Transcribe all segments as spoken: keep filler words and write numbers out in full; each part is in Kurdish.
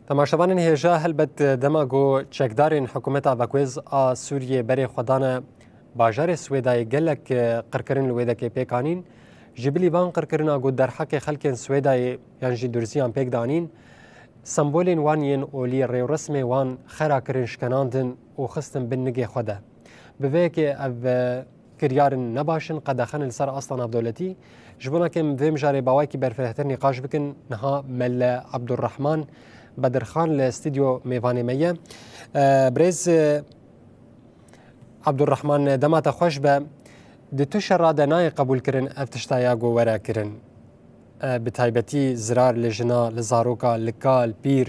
Temaşevanên hêja, helbet dema ku çekdarên hikûmeta vekwêz a Sûriyê berê xwe dane bajarê Swêdayê, gelek qirkirin li wê dekê pêk anîn. Ji bilî van qirkirina ku derheqê xelkên Swêdayê yan jî Durziyan pêk danîn, sembolên wan yên olî, rêwresmê wan xera kirin, şkenandin û xistin bin nigê xwe de. Bi vê yekê ev, e, kiryarên nebaş in, qedexe ne li ser asta navdewletî. Ji bona ke em vê mijarê bi awayekî berfirehtir nîqaş bikin, niha Mele Abdurrahman Bedirxan li stûdyo mêvanê me ye. E, birêz, e, Abdurrahman, dema te xweş be. Di tu şera de nayê qebûlkirin ev tişta ya ku were kirin. E, bi taybetî zirar li jina, li zaroka, li ka, li pîr.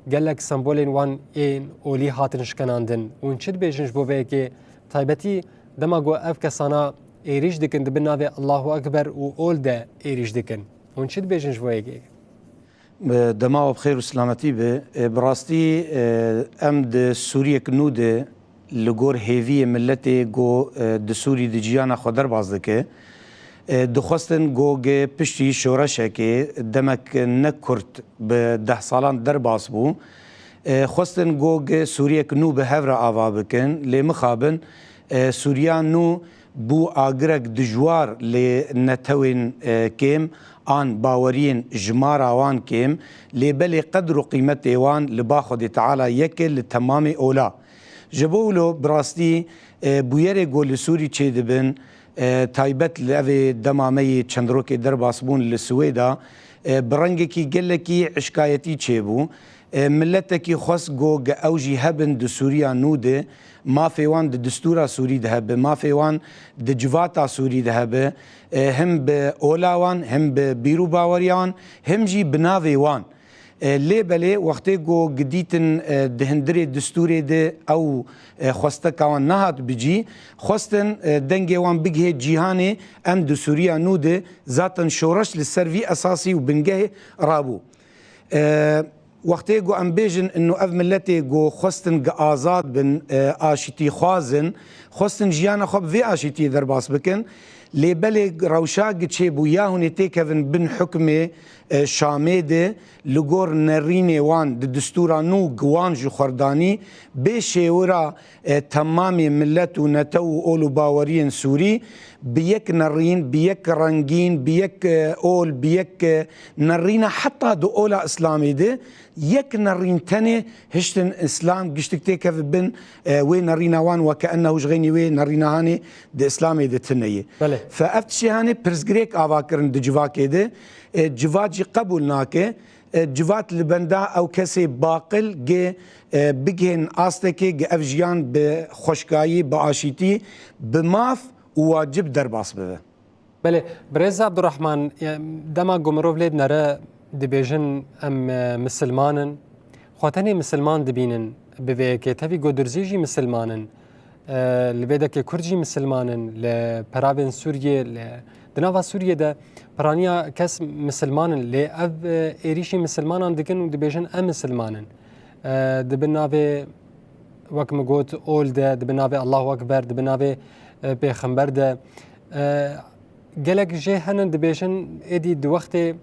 Gelek sembolên wan ên olî hatin şkenandin. Hûn çi dibêjin ji bo vê yekê? Taybetî dema ku ev kesana êrîş dikin, di bin navê Allahu Ekber û ol de êrîş dikin. Hûn çi dibêjin ji bo yekê? Dema we bi xêr û silametî be. E, bi rastî, e, em di Sûriyek nû de li gor hêviyê miletê ku, e, di Sûrî di ciyana xwe derbas dike, e, dixwestin ku gi piştî şoreşekê demek ne kurt bi deh salan derbas bû, e, xwestin ku gi Sûriyek nû bi hev re ava bikin, lê mixabin, e, Sûriya nû bû agirek dijwar lê netewên, e, kêm an baweriyên jimara wan kêm, lê belê qedr û qîmetê wan li ba Xwedê Teala yek e li temamê ola. Ji bo wilo bi rastî, e, bûyerê ku li Sûrî çêdibin, e, taybet li evê dema me yê çend rokê derbas bûn li Swêda, e, bi rengekî gelekî eşkayetî çêbû. E, miletekî xwest ku ge ew jî hebin di Sûriya nû de, mafê wan di distûra Sûrî de hebe, mafê wan di civata Sûrî de hebe, e, him bi ola wan, him bi bîr û baweriya wan, him jî bi navê wan. E, lê belê wextê ku gidîtin, e, di hundirê distûrê de ew, e, xwesteka wan nehat bi cî, xwestin, e, dengê wan bigihê cîhanê, em di Sûriya nû de zaten şoreş li ser vî esasî û bingehê rabû. E, wextê ku em bêjin ino ev miletê ku xwestin ge azad bin, e, aşîtî xwazin, xwestin jiyana xwe bi vê aşîtiyê derbas bikin. Lê belê rewşa gi çêbû ya hûn ê têkevin bin hukmê, e, Şamê de, li gor nerînê wan di distûra nû gi wan ji xwe r danî, bê şêwira, e, temamê milet û netew û ol û baweriyên Sûrî, bi yek nerîn, bi yek rengîn, bi yek, e, ol, bi yek, e, nerîna heta di ola Îslamê de yek nerîn tenê hiştin Îslam giştik têkeve bin, e, wê nerîna wan weke ennehu ji xeynî wê nerîna hanê di Îslamê de tune ye. Belê. Fe ev tiştê hanê pirsgirêk ava kirin di civakê de, e, civat jî qebûl nake. E, civat li benda ew kesê baqil ge, e, bigihên astekê ge ev jiyan bi xweşkayî, bi aşîtî, bi maf û wacib derbas bibe. Belê, birêz Abdurrahman, e, dema ku mirov lê dinere dibêjin em, e, misilman in, xwe tenê misilman dibînin bi vê yekê. Tevî ku Durzî jî misilman in. E, li vê dekê Kurd jî misilman in, li peravên Sûriyê, li, di nava Sûriyê de piraniya kes misilman in, lê ev, e, êrîşî misilmanan dikin û dibêjin em misilman in. E, di bin navê, wek min got, ol de, di bin navê Allahu Ekber, di bin navê, e, pêxember de. E, gelek jê henin dibêjin êdî di wextê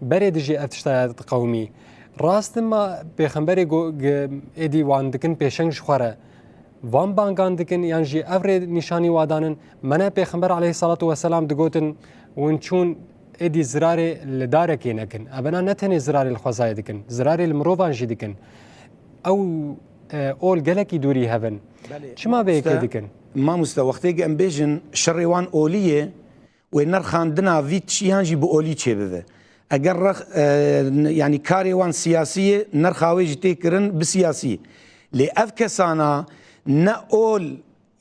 berê dijî ev tişta ya diqewimî. Rast in ma pêxemberê go-, ge-, êdî wan dikin pêşeng ji xwe re. Van bangan dikin yan jî ev rê nîşanî wa danin. Me ne pêxember aleyhissalatu vesselam digotin, hûn çûn êdî zirarê li darekê nekin. Evena ne tenê zirarê li xwezayê dikin, zirarê li mirovan jî dikin. Ew, e, ol gelekî dûrî hev in. Belê, çima vê yekê dikin? Mamoste, wextê em bêjin şerê wan olî ye, wê nerxandina vî tişî yan jî bi olî çêbibe. Eger rex-, e, n-, yanî karê wan siyasî ye, nerxa wê jî tê kirin bi siyasî. Lê ev kesana ne ol,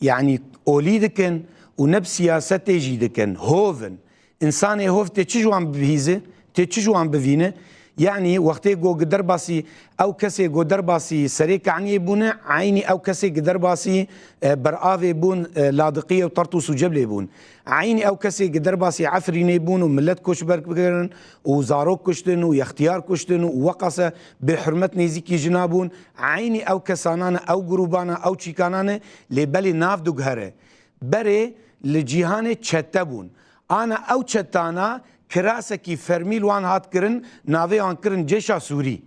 yanî olî dikin û ne bi siyasetê jî dikin. Hov in. Însanê hov tê çi ji wan bibihîze, tê çi ji wan bivîne? Yanî wextê go gi derbasî ew kesê go derbasî Serê Kehniyê bûne, eynî ew kesê gi derbasî, e, Beravê bûn, e, Ladiqiyê û Tartûs û Ceblê bûn. Eynî ew kesê gi derbasî Efrînê bûn û milet koçber kirin û zarok kuştin û yextiyar kuştin û weqase bêhurmet nêzîkî jina bûn. Eynî ew kesanane, ew grûbane, ew çîkanane, lê belê nav diguhere. Berê li cîhanê çete bûn. Ana ew çetana kirasekî fermî li wan hat kirin, navê wan kirin Cêşa Sûrî.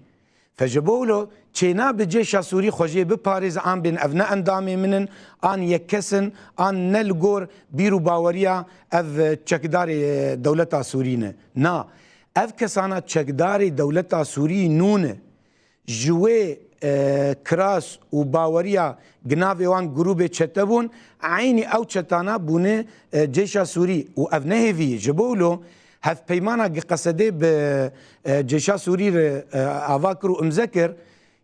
Fe ji bo wilo çênabe cêşa Sûrî xwe jê biparêze, an bên ev ne endamê min in, an yekkes in, an ne li gor bîr û baweriya ev çekdarê, e, dewleta Sûrî ne. Na, ev kesana çekdarê dewleta Sûrî nû ne. Ji wê, e, kiras û baweriya ginavê wan grûbê çete bûn, eynî ew çetana bûne, e, cêşa Sûrî û ev ne hêvî ye. Ji bo wilo hevpeymana gi Qesedê bi, e, cêşa Sûrî re, e, ava kir û imze kir.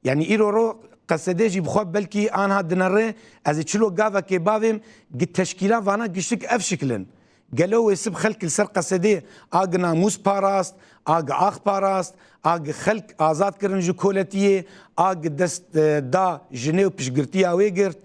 Yanî îro ro Qesedê jî bi xwe belkî anha dinere, ez ê çilo gavekê bavêm, gi teşkîla vana giştik ev şikil in. Gelo wê sib xelk li ser Qesedê a gi namûs parast, a gi ax parast, a gi xelk azad kirin ji koletiyê, a gi dest, e, da jinê û piştgirtiya wê girt?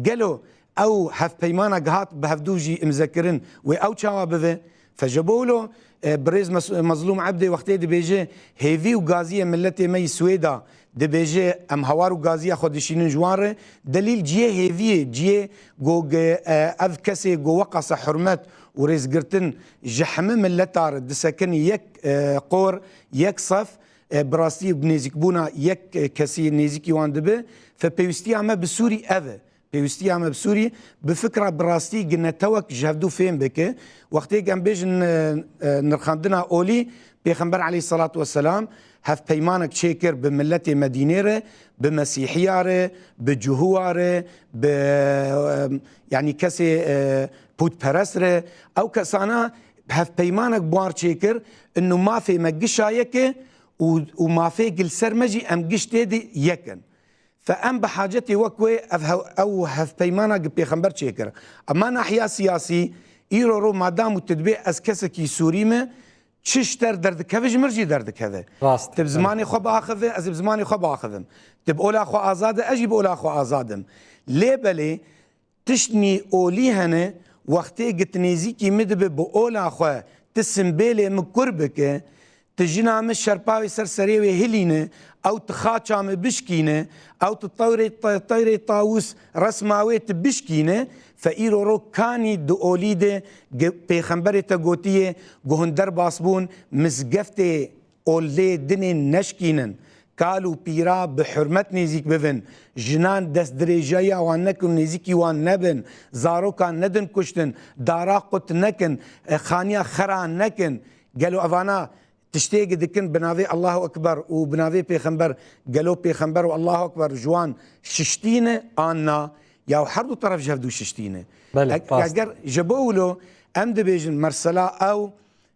Gelo ew hevpeymana gihat bi hevdû jî imzekirin, wê ew çawa bive? Fe ji bo wilo, e, birêz Mes-, Mezlûm Ebdê wextê dibêje, hêvî û gaziyê miletê me yî Swêda dibêje, em hawar û gaziya xwe dişînin ji wan re. Delîl ciyê hêviyê, ciyê go ge, e, ev kesê go weqasa hurmet û rêzgirtin ji heme mileta re disekin yek, e, qor, yek sef, e, bi rastî bi nêzîkbûna yek, e, kesî nêzîkî wan dibe. Fe pêwîstiya me bi Sûrî ev e. Pêwîstiya me bi Sûrî bi fikra bi rastî gi netewek ji hevdû fêm bike. Wextê em bêjin, e, e, nirxandina olî, Pêxember aleyhisselatu vesselam hevpeymanek çêkir bi miletê Medînê re, bi Mesîhiya re, bi Cuhuwa re, bi, e, yanî kesê, e, pûtperest re. Ew kesana hevpeymanek bi wan çêkir, inu mafê me gişa yek e û, û mafê gi li ser me jî em giş tê de yek in. Fe em bi hacetê wek wê ev hev-, ew hevpeymana gi pêxember çêkir. Ema nahiya siyasî, îro ro madam û tu dibê ez kesekî Sûrî me, çi ji te re derdikeve ji min re jî derdikeve. Rast. Tu bi zimanê xwe biaxive, ez ê bi zimanê xwe biaxivim. Tu bi ola xwe azad e, ez jî bi ola xwe azad im. Lê belê, tiştnî olî hene, wextê gi tu nêzîkî min dibe bi ola xwe, tu simbêlê min kur bike, tu jina min şerpavê ser serê wê hilîne, ew tu xaça min bişkîne, ew tu tewrê te-, teyrê tawûs resma wê tu bişkîne, fe îro ro kanî di olî de gi pêxemberê te gotiye, gu hûn derbas bûn, mizgeftê olê dinê neşkînin. Kal û pîra bi hurmet nêzîk bibin. Jinan destdirêjeya wan nekin û nêzîkî wan nebin. Zarokan nedin kuştin. Dara qut nekin. E, xaniya xera nekin. Gelo evana tiştêkî dikin bi navê Allahu Ekber û bi navê Pêxember, gelo Pêxember û Allahu Ekber ji wan şiştî ne an na? Ya her du teref ji hevdû şiştî ne. Belê, Eg-, rast. Eger ji bo wilo em dibêjin mersela ew,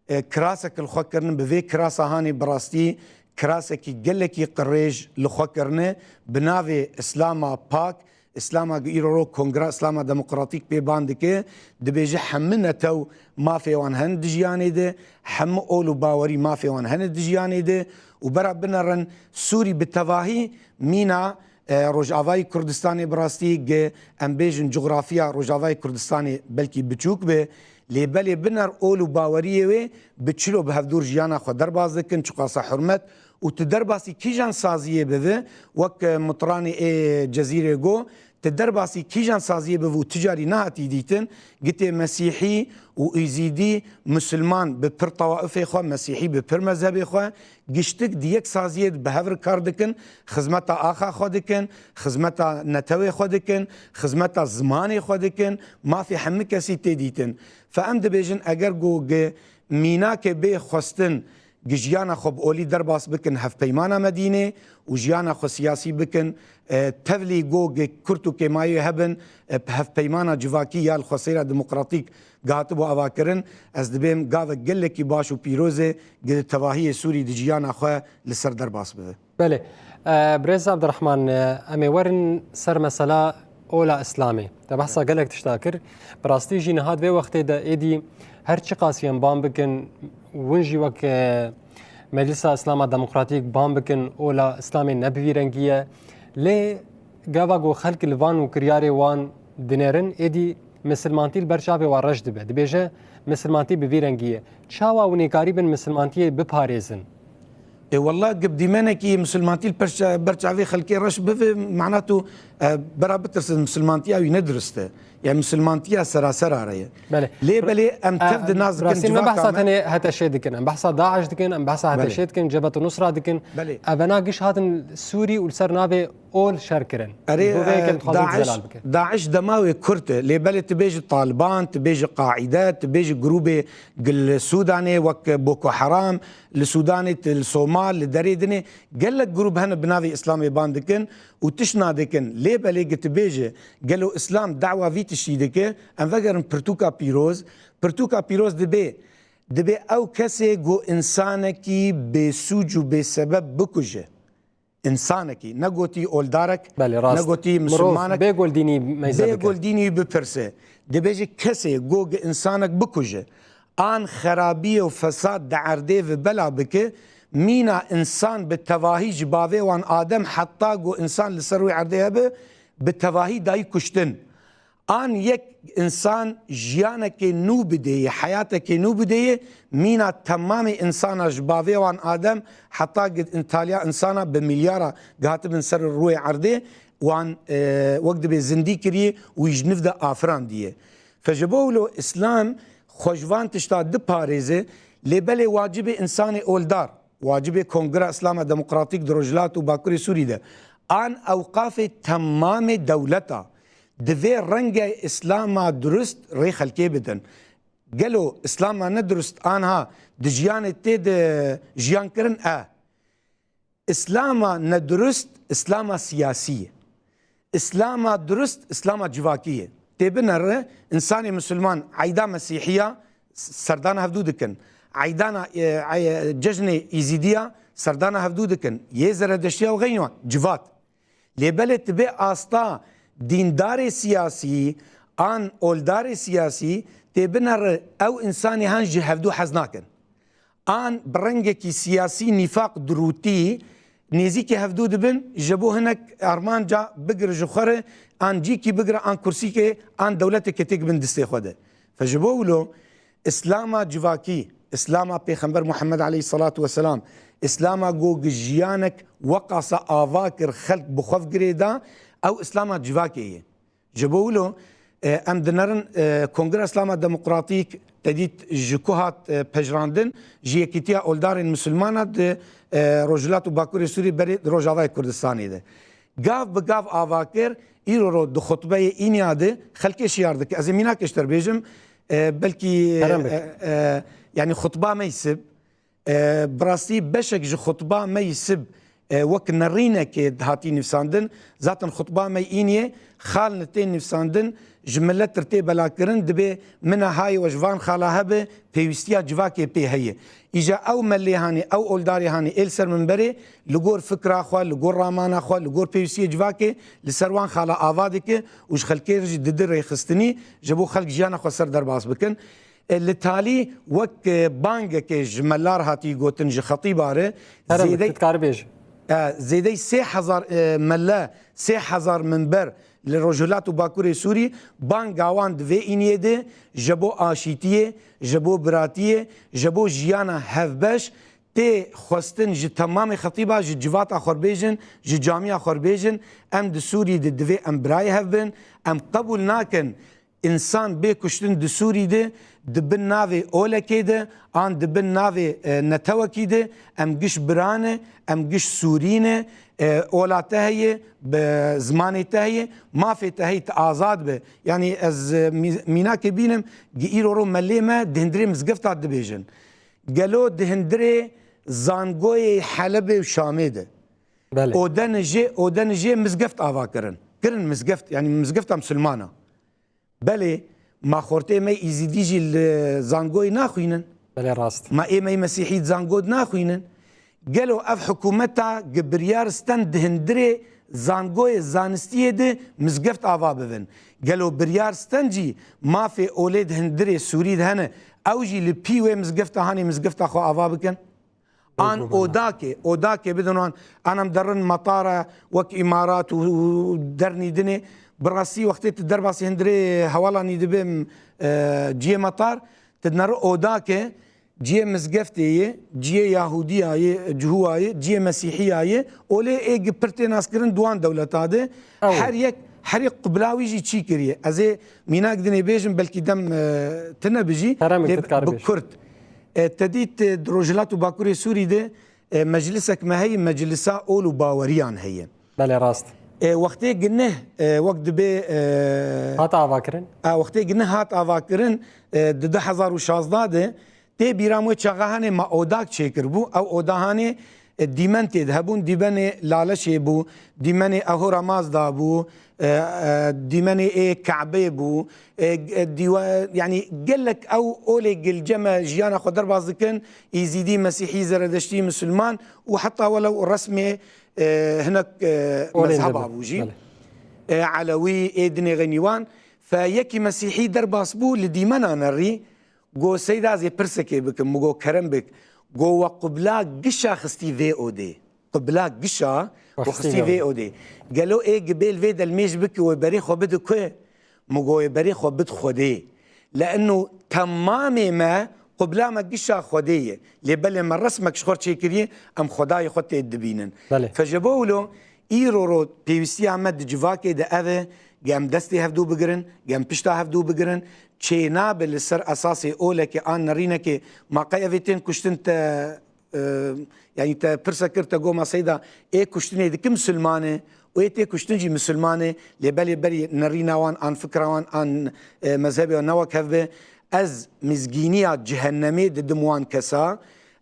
e, kirasek li xwe kirine, bi vê kirasa hanê bi rastî kirasekî gelekî qirêj li xwe kirine, bi navê Îslama Pak, Îslama gi îro ro Kongra Îslama Demokratîk pê ban dike, dibêje hemû netew mafê wan hene di jiyanê de, hemû ol û bawerî mafê wan hene di jiyanê de û bera binerin Sûrî bi tevahî mîna, e, Rojavayê Kurdistanê bi rastî gi, em bêjin, cografiya Rojavayê Kurdistanê belkî biçûk be, lê belê biner ol û baweriyê wê bi çilo bi hevdûr jiyana xwe derbas dikin, çiqasa hurmet û tu derbasî kîjan saziyê bive, wek, e, mitranê ê Cezîrê go, tu derbasî kîjan saziyê bive û tu carî nehatî dîtin, gitê Mesîhî û Îzîdî, Musulman bi pir tawaifê xwe, Mesîhî bi pir mezhebê xwe, giştik di yek saziyê de bi hev re kar dikin, xizmeta axa xwe dikin, xizmeta netewê xwe dikin, xizmeta zimanê xwe dikin, mafê hemî kesî tê dîtin. Fe em dibêjin, eger ku gi mînakê bê xwestin gi jiyana xwe bi olî derbas bikin hevpeymana Medînê û jiyana xwe siyasî bikin, e, tevlî go gi kurt û kêmayê hebin, e, bi hevpeymana civakî ya li xwesêra demokratîk gihatibû avakirin, ez dibêm gavek gelekî baş û pîroz e, gi tevahiyê Sûrî di jiyana xwe li ser derbas bibe. Belê. E, Birêz Abdurrahman, e, em ê werin ser mesela ola Îslamê. Te behsa gelek tişta kir. Bi rastî jî niha di vê wextê de êdî her çiqasî em ban bikin, win jî wek, e, Meclisa Îslama Demokratîk ban bikin, ola Îslamê ne bi vî rengî ye. Lê gava ku xelk li van û kiryarê wan dinêrin, êdî misilmantî li ber çavê wan reş dibe. Dibêje, misilmantî bi vî rengî ye. Çawa hûn ê karîbin misilmantiyê biparêzin? Ê, wela, gi bi dîmenekî misilmantî li perça-, ber çavê xelkê reş bibe, mana tu E, bera bitirsin, misilmantiya wî ne dirist e. Yani misilmantiya serasera re ye. Belê. Lê belê em tev di nas dikin, rastî me civaka behsa me. Tenê HTŞ'ê dikin, em behsa DAIŞ dikin, em behsa Belê. HTŞ'ê dikin, Cebhet Nusra dikin. Belê. Evena giş hatin Sûrî û li ser navê ol şer kirin. Erê, Bo vê yekê e, dixwazin DAIŞ, zelal bikin. DAIŞ dema wê kurt e. Lê belê tu bêjî Taliban, tu bêjî Qaîde, tu bêjî grûbê li Sûdanê wek Boko Haram, li Sûdanê, li Somal, li derê dinê gelek grûb hene bi navê Îslamê ban dikin û tişt nadikin. Lê belê gi tu bêjî gelo Îslam dawa vî tiştî dike, em vegerin pirtûka pîroz. Pirtûka pîroz dibê, dibê ew kesê ku însanekî bêsûc û bêsebeb bikuje. Însanekî, ne gotî oldarek, Belê, rast. Ne gotî Mirov misilmanek, bê goldînî meyze bê bike. Goldînî bipirse. Dibêje kesê go gi însanek bikuje, an xerabiyê û fesad di erdê ve bela bike, mîna însan bi tevahî ji bavê wan Adem heta go însan li ser wê erdê hebe, bi tevahî dayî kuştin. An yek însan jiyanekê nû bidêye, heyatekê nû bidêye, mîna temamê însana ji bavê wan Adem heta gi-, taliya însana bi milyara gihatibin ser rûyê erdê, wan, e, wek dibê zindî kiriye û ji niv de afirandiye. Fe ji bo wilo Îslam xwe ji van tişta diparêze, lê belê wacibê însanê oldar, wacibê Kongra Îslama Demokratîk di Rojhilat û Bakurê Sûrî de an ewqafê temamê dewleta, divê rengê Îslama durist rê xelkê bidin. Gelo Îslama nedurist anha di jiyanê tê de jiyan kirin? E, Îslama nedurist, Îslama siyasî ye. Îslama durist, Îslama civakî ye. Tê binere, însanê misilman eyda Mesîhiya serdana hevdû dikin. Eydana, e, e, cejnê Îzîdiya serdana hevdû dikin. Yê Zeredeştiya û xeynî wan, civat. Lê belê tu bê asta dîndarê siyasî an oldarê siyasî, tê binere ew însanê han ji hevdû hez nakin. An bi rengekî siyasî nîfaq dirûtî nêzîkî hevdû dibin, ji bo hinek armanca bigire ji xwe re, an cîkî bigire, an kursîkê, an dewleteke têk bin distê xwe de. Fe ji bo wilo Îslama civakî, Îslama Pêxember Muhammed aleyhisselatu vesselam, Îslama go gi jiyanek weqasa ava kir, xelk bi xwe girê da, ew Îslama civakê ye. Ji bo wilo, e, em dinerin, e, Kongra Îslama Demokratîk te dît ji ku hat, e, pejirandin, ji Yekîtiya Oldarên Misilmana di, e, Rojhilat û Bakurê Sûrî berê di Rojavayê Kurdistanê de. Gav bi gav ava kir, îro ro di xutbeyê îniya de xelkê şiyar dike. Ez ê mînakê ji te re bêjim, e, belkî, Kerem bik. E, e, yani xutba me yî sib, e, bi rastî beşek ji xutba me yî sib, e, wek nerînekê hatî nivîsandin. Zaten xutba me yî îniyê, xal ne tê nivîsandin, ji milet re tê belakirin, dibê mina hayê we ji van xala hebe, pêwîstiya civakê pê heye. Îja ew melê hanê, ew oldarê hanê ê li ser minberê, li gor fikra xwe, li gor ramana xwe, li gor pêwîstiyê civakê li ser wan xala ava dike û ji xelkê re jî dide rêxistinî, ji bo xelk jiyana xwe ser derbas bikin. E, li talî wek, e, bangekê ji mela re hatî gotin, ji xetîba re, Kerem, zêdey, tu dikarî bêjî. E, zêdey sê hezar, e, mele, sê hezar minber li Rojhilat û Bakurê Sûrî, banga wan di vê îniyê de ji bo aşîtiyê, ji bo biratiyê, ji bo jiyana hevbeş tê xwestin ji temamê xetîba, ji civata xwe bêjin, ji camiya xwe bêjin, em di Sûrî de divê em birayê hev bin, em qebûl nakin însan bê kuştin di Sûrî de, di bin navê olekê de, an di bin navê, e, netewekî de, em giş bira ne, em giş Sûrî ne, e, ola te heye, bi zimanê te heye, mafê te heye, tu azad be. Yanî ez, e, mî-, mînakê bînim, gi îro ro melê me di hindirê mizgefta dibêjin. Gelo di hindirê zangoyê Helebê û Şamê de? Belê. Odenijê, odenijê mizgeft ava kirin. Kirin mizgeft, yanî mizgefta misilmana. Belê, ma xortê me Îzîdî jî li zangoyê naxwînin? Belê, rast. Ma ê me yê Mesîhî zango naxwînin? Gelo ev hikûmeta gi biryar stend di hindirê zangoyê zanistiyê de mizgeft ava bibin? Gelo biryar stend jî mafê olê di hindirê Sûrî de hene, ew jî li pî wê mizgefta hanê mizgefta xwe ava bikin? An odakê, odakê bidin wan, an em derin metara wek Îmarat û, û dernî dinê. Bi rastî wextê tu derbasî hindirê hewalanî dibim, e, ciyê metar, tu dineri odakê, Ciyê mizgeftê ye, ciyê Yahûdiya ye, Cihûwa ye, ciyê Mesîhiya ye, olê ê gi pir tê naskirin di wan dewleta de. Ew. Her yek, her yek qibla wî jî çî kiriye. Ez ê mînak dinê bêjim, belkî dem, e, tine bijî. Kerem, lê tu dikar bi bêj. Kurd. E, te dît, e, di Rojhilat û Bakurê Sûrî de, e, meclisek me heye, Meclisa Ol û Baweriyan heye. Belê, rast. E, wextê gineh, e, wek dibê, e, Hat avakirin? A, wextê gineh hat avakirin, e, di du hezar û şazdeh de, tê bîra min wê çaxa hanê me odak çêkiribû. Ew oda hanê, e, dîmen tê de hebûn, dîmenê Laleşê bû, dîmenê Ahura Mazda bû, e, e, dîmenê ê Kabe bû, e, e, dîwa-, yanî gelek ew olê gilce me jiyana xwe derbas dikin, Îzîdî, Mesîhî, Zeredeştî, Misilman û heta welew resmê, e, hinek, e, Olên mezheba dibe. Bû jî. Belê. E, Elewî, ê dinê xeynî wan. Fe yekî Mesîhî derbas bû li dîmena nerî, got, Seyda, ez ê pirsekê bikim, min got, kerem bik. Got, we qubla gişa xistî vê odê. Qibla gişa we xistî vê odê. Gelo ê gibêl vê delmêj biki, we berê xwe bidi ku? Min got, wê berê xwe bid Xwedê. Le'enno temamê me, qibla me gişa Xwedê ye. Lê belê me resmek ji xwe çêkiriye, em Xwedayê xwe tê dibînin. Belê. Fe ji bo wilo, îro ro pêwîstiya me di civakê de ev e, ge em destê hevdû bigirin, ge em pişta hevdû bigirin, çênabe li ser esasê olekê an nerînekê, ma qey evê tên kuştin te e, yanî te pirse kir, te got, ma Seyda, ê kuştinê di kim misilman e û ê tê kuştin jî misilman e, lê belê berî nerîna wan an fikra wan an, e, mezhebê wan ne wek hev be. Ez mizgîniya cehennemê didim wan kesa,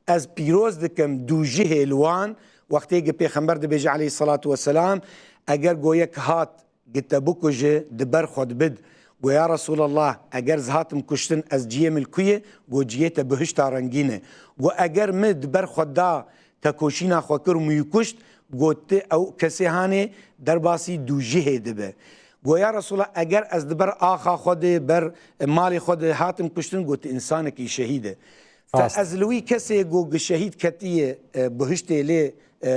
ez pîroz dikim dûjihê li wan, wextê ki Pêxember dibêje aleyhisselatu vesselam, eger go yek hat, Gi te bikuje, di ber xwe dibid. Go, ya Resûlallah, eger ez hatim kuştin, ez ciyê min li ku ye? Go, ciyê te bihişta rengîn e. Go, eger min di ber xwe da, tekoşîna xwe kir û min wî kuşt, go, ti ew kesê hanê derbasî dûjihê dibe. Go, ya Resûlallah, eger ez di ber axa xwe de, ber malê xwe de hatim kuştin, go, ti însanekî şehîd e. Fe ez li wî kesê ku gi şehîd ketiye, e, bihiştê lê, e,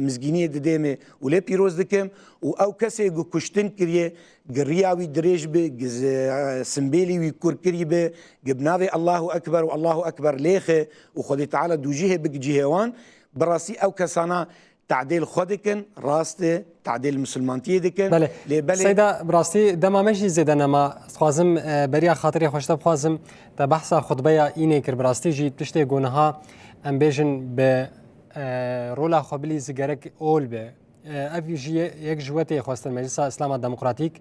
mizgîniyê didê me û lê pîroz dikim û ew kesê ku kuştin kiriye, gi riya wî dirêj bi, gi z-, e, simbêlî wî kur kirî bi, gi bi navê Allahu Ekber û Allahu Ekber lêxe û Xwedê Teala dûjihê bik cihê wan, bi rastî ew kesana Tadêl xwe dikin, rast e, tadêl misilmantiyê dikin. Belê. Lê belê Seyda, bi rastî dema me jî zêde nema. Dixwazim, e, beriya xatirê xwe ji te bixwazim, te behsa xutbeya înê kir. Bi rastî jî tiştê ku niha em bêjin bi, e, rola xwe bilîzî gerek ol be. E, ev jî ye-, yek ji we tê xwestin Meclisa Îslama Demokratîk.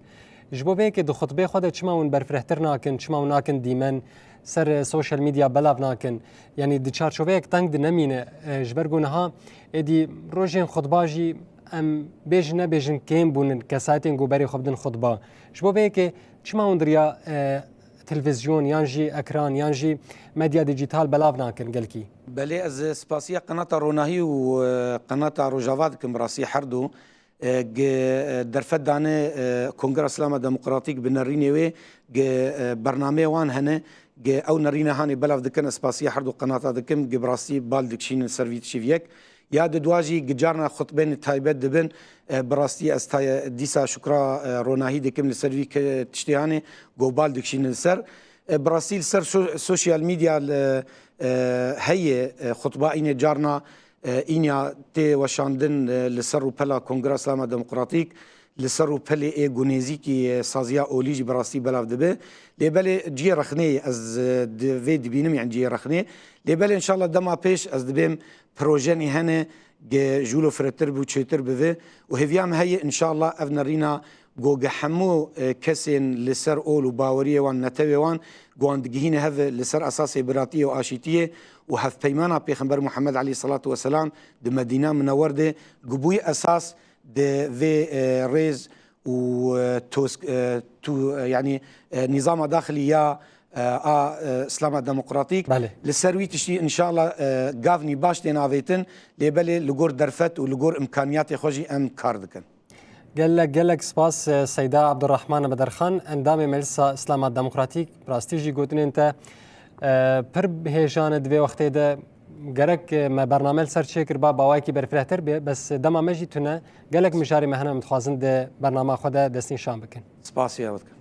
Ji bo vê yekê di xutbê xwe de çima hûn berfirehtir nakin, çima hûn nakin dîmen, ser, e, social media belav nakin. Yanî di çarçoveyek teng de nemîne, e, ji ber ku niha êdî rojên xutba jî em bêjin nebêjin kêm bûnin kesayetên ku berê xwe bidin xutba. Ji bo vê yekê çima hûn di riya, e, televîzyon yan jî ekran yan jî medya dîjîtal belav nakin gelkî? Belê, ez spasiya qenata Ronahî û, e, qenata Rojava dikim, bi rastî her du. E, gi, e, derfet dane, e, Kongra Îslama Demokratîk bi nerînê wê, gi, e, bernameyê wan hene, gi ew nerîne hanê belav dikin, ez spasiya her du qenata dikim, gi bi rastî bal dikişînin ser vî tişî vî yek. Ya di dua jî gi carna xutbên taybet dibin, e, bi rastî ez tay-, dîsa şukra, e, Ronahî dikim li ser vî ke-, tiştê hanê, go bal dikişînin li ser. E, bi rastî li ser so-, sosyal medya li, e, heye, e, xutba înê carna, e, înya tê weşandin, e, li ser rûpela Kongra Îslama Demokratîk, li ser rûpelê ê gunêzîkî, e, saziya olî jî bi rastî belav dibe. Lê belê cihê rexnê ye, ez, e, di vê dibînim, yani cihê rexnê. Lê belê înşallah dema pêş ez dibêm projenî hene, ge jûlo firehtir bû, çêtir bive. Û hêviya min heye înşallah ev nerîna go ge hemû, e, kesên li ser ol û baweriyê wan, netewê wan, go wan digihîne hev li ser esasê biratiyê û aşîtiyê û hevpeymana Pêxember Muhammed aleyhisselatu vesselam di Medîna Minewer de, gi bûyî esas di vê, e, rêz û, e, tosk-, e, tu, e, yanî, e, nîzama daxilî ya, e, a, e, Îslama Demokratîk. Belê. Li ser wî tiştî înşallah, e, gavnî baş tên avêtin, lê belê li gor derfet û li gor îmkaniyatê xwe jî em kar dikin. Gelek, gelek spas, e, Seyda Abdurrahman Bederxan, endamê Meclisa Îslama Demokratîk. Bi rastî jî gotinên te, e, pir hêjan e di vê wextê de. Gerek, e, me bername li ser çêkirba, bi awayekî berfirehtir bê, bes dema me jî tune. Gelek mijarê me hene, em dixwazin di bernama xwe de destnîşan bikin. Spasiya we dikim.